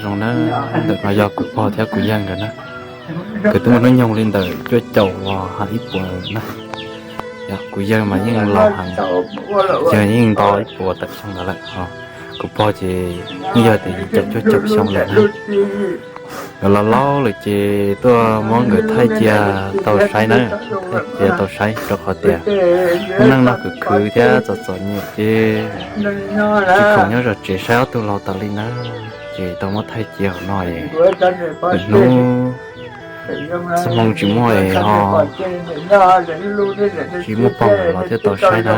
Zoo na, ntawm no yog kuv pog thiab kuv yawg nkawd na. Nkawd twb muaj hnub nyoog li ntawm cuaj caum los hais ib puas na. Yog kuv yawg mas yeej laus heev, yawg yeej nto ib puas tawm xyoo ntawd lawm os. Kuv pog ces yeej yog tias yim caum cuaj caum xyoo lawm na. Nkawd laus laus lawm ces tuaj muab nkawd thaij cia tau saib na, thaij cia tau saib rau qhov tias lub neej no khwv khwv thiab txom txom nyem ces tsis khoom nyob zov tsev saib ob tug laus tas li na. Ces tau muab thaij cia hauv no es lwm hnub txoj hmoo tsis muaj es ho tsis muaj pog los thiaj tau saib na.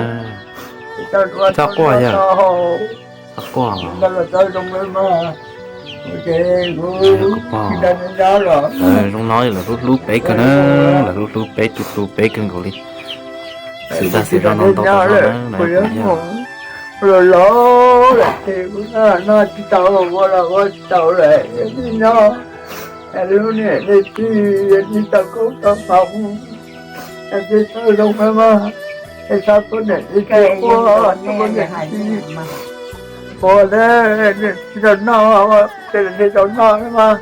Txhob quaj yawg, txhob quaj. Kuv pog, zoo no lawv hlub hlub peb kawg na, lawv hlub hlub peb tu tu peb kawg nkaus li. Xwm dag xwm zog no ntau tau zog na. Los los lawm ces kuv noj tsis tau, ua los ua tsis tau lawm, nyob lub niam tij tsis tau koob tau hmoov, tsis tau zoo mas, es txhob pub niam tij quaj, txhob pub niam tij quaj na, tsis tau noj, tsis tau noj mas,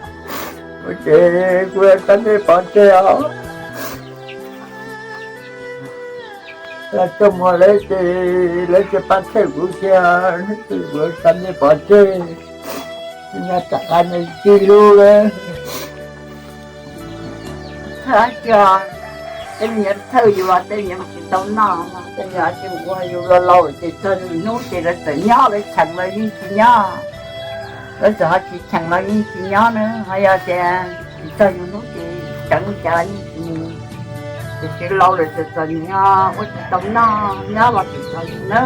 ces kuv txhob nej pov tseg os. Los tuaj mus lawm ces lawv tsis pab txhawb kuv thiab, kuv txhob nej pov tseg, nyob tom qab nej tij hlub lawm. Txhawb, tej niag txhawb yus los tej niag tsis tau noj, tej niag tsis ua, yus los laus ces txog yus hnub ces lawv txawm nyob, lawv cheem los yeej tsis nyob, lawv txawm ho tsis cheem los yeej tsis nyob na, ho yog tias tsis txog yus hnub ces tseev cas los yeej tsis mus, tiam sis laus lawm txawm txom nyem ua tsis tau noj, nyob los tsis txog yus na.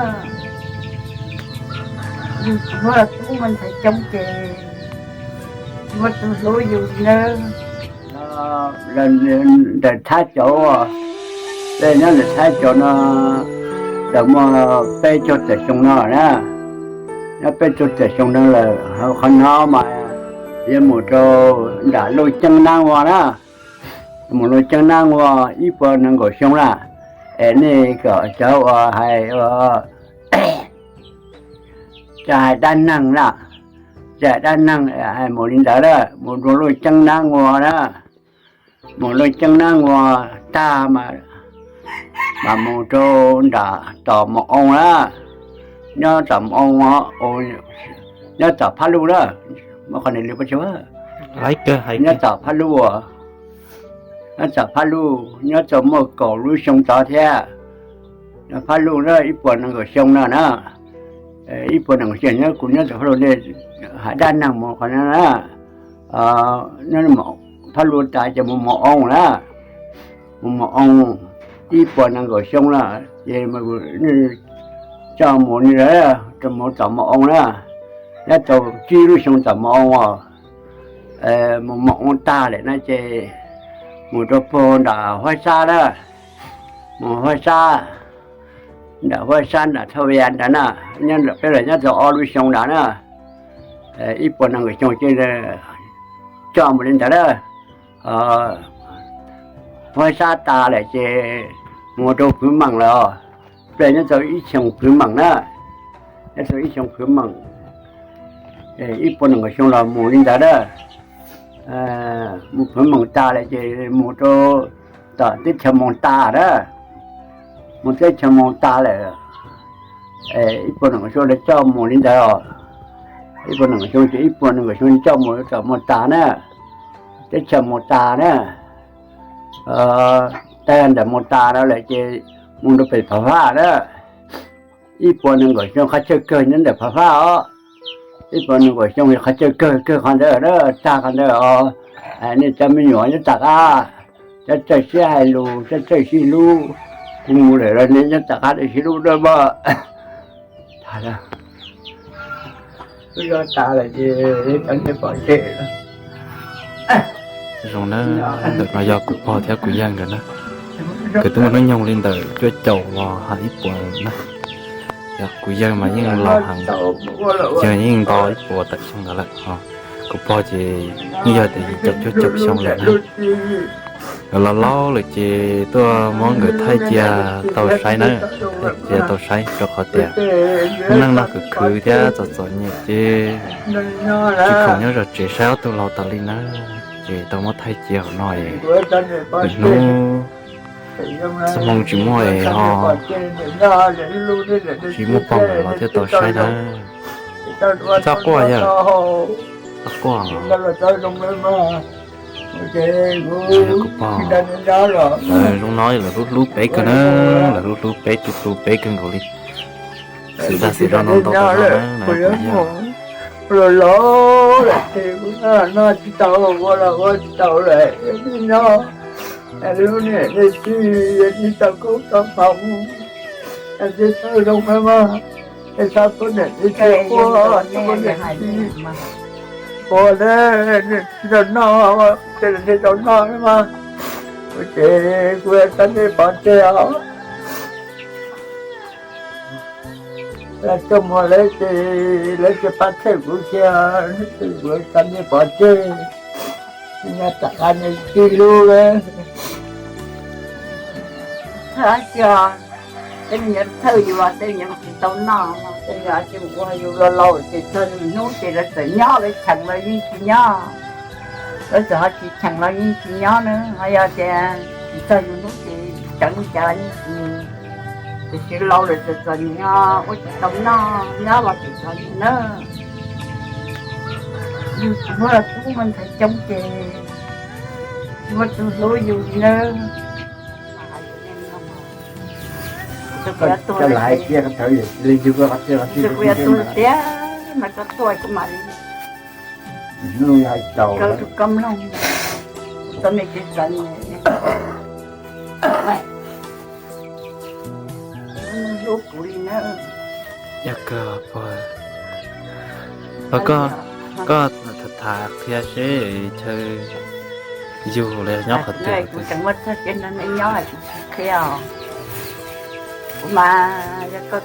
Yus tsis muaj tub muaj ntxhais coob ces tsis muaj tus hlub yus li na. Ntawm Thab Cauv, peb nyob ntawm Thab Cauv no tau muaj peb caug tawm xyoo no na. Nyob peb caug tawm xyoo no lawm, qhov no mas yuav mus rau nram Luj Ceeb Nab Vos na, mus Luj Ceeb Nab Vos ib puas nees nkaum xyoo na. Es nej kom cov uas hais, cov hais dab neeg na, cov hais dab neeg mus li ntawd na, mus rau Luj Ceeb Nab Vos na. Mus Luj Ceeb Nab Vos tag mas, mas mus rau nram tom Moo Oo na, nyob tom Moo Oo, nyob tom Phab Luj na, muaj qhov niag li pob tsuas, nyob tom Phab Luj, nyob tom Phab Luj nyob tau muaj kaum lub xyoo tod thiab. Phab Luj na ib puas nees nkaum xyoo no na, ib puas nees nkaum xyoo nyob, kuv nyob tom Phab Luj, hais dab neeg mus qhov no na, Phab Luj tas ces mus Moo Oo na, mus Moo Oo ib puas nees nkaum xyoo na, ces coj mus li, mus tom Moo Oo na, nyob tau tsib lub xyoo tom Moo Oo os. Mus Moo Oo tag lawm na ces mus rau puag nram Huab Sab na, mus Huab Sab, nram Huab Sab nram Thaj Vias ntawd na, nyob nram peb los nyob tau ob lub xyoo ntawd na, ib puas nees nkaum xyoo ces coj mus li ntawd na. Huab Sab tas lawm ces mus rau Phwv Meem lawm os, peb nyob tau ib xyoo Phwv Meem na, nyob tau ib xyoo Phwv Meem, ib puas nees nkaum xyoo los mus li ntawd na. Mus Phwv Meem tas lawm ces mus rau tom teb chaws Moos Tas na, mus teb chaws Moos Tas lawm, ib puas nees nkaum xyoo lawv coj mus li ntawd os. Ib puas nees nkaum xyoo ces ib puas nees nkaum xyoo coj mus tom Moos Tas na, teb chaws Moos Tas na. Tag ntawm Moos Tas no lawm ces mus rau pem Phav Faj na. Ib puas nees nkaum xyoo qhov chaw kawg nyob ntawm Phav Faj os. Ib puas nees nkaum xyoo qhov chaw kawg kawg qhov ntawd na, tag qhov ntawd os. Nej cov me nyuam nyob tom qab, cov txawj sib hais lus, cov txawj sib hlub, kuv mus lawm los nej nyob tom qab nej sib hlub na mog. Zoo na, ntawm no yog kuv pog thiab kuv yawg nkawd na. Nkawd twb muaj hnub nyoog li ntawm cuaj caum los hais ib puas na. Yog kuv yawg mas yeej laus heev, yawg yeej nto ib puas tawm xyoo ntawd lawm os. Kuv pog ces yeej yog tias yim caum cuaj caum xyoo lawm na. Nkawd laus laus lawm ces tuaj muab nkawd thaij cia tau saib na, thaij cia tau saib rau qhov tias neej no khwv khwv thiab txom txom nyem ces tsis khoom nyob zov tsev saib ob tug laus tas li na, ces tau muab thaij cia hauv no es hnub txoj hmoo tsis muaj es ho tsis muaj pog los thiaj tau saib na. Txhob quaj yawg, txhob quaj. Kuv pog, lawv zoo no lawv hlub hlub peb kawg na, lawv hlub hlub peb tu tu peb kawg nkaus li. Xwm tag xwm rau ntau ntau tau na, lawv los los lawm ces kuv noj tsis tau ua los ua tsis tau lawm, nyob lub niam tij tsis tau koob tau hmoov, tsis tau zoo na mas, es xav poj niam tij tsis quaj, poj niam tij quaj na, tsis tau noj, tej tsis tau noj na mas, kuv ces kuv xav nej pov tseg os. Lawv tuaj mus lawv ces lawv tsis pab txhawb kuv kiag, kuv xav nej pov tseg, nyob tom qab nej tij lub lawm. Txhawj dab tsi os, tej me nyuam txhawj yus los tej me nyuam tsis tau noj, tej me nyuam tsis ua, yus los laus ces txog yus hnub ces lawv txawm nyob, lawv cheem los yeej tsis nyob, lawv txawm ho tsis cheem los yeej tsis nyob na, ho yog tias tsis txog yus hnub ces tseev li cas los yeej tsis, tiam sis laus lawm txawm txom nyem, ua tsis tau noj, nyob los tsis txom nyem na. Yus tsis muaj tub muaj ntxhais coob ces tsis muaj tus hlub yus li na. Kuv yuav tuag tiag mas koj tuaj kuv mam li kaw rau koj mloog txog me kev txom nyem. Hlub kuv li na. Yog kawg, pog, koj tham tham qhia seb chaw yug los nyob qhov twg. Kuv tseem muaj txoj kev no nej nyob kuv tsis qhia os. Kuv mas yog koj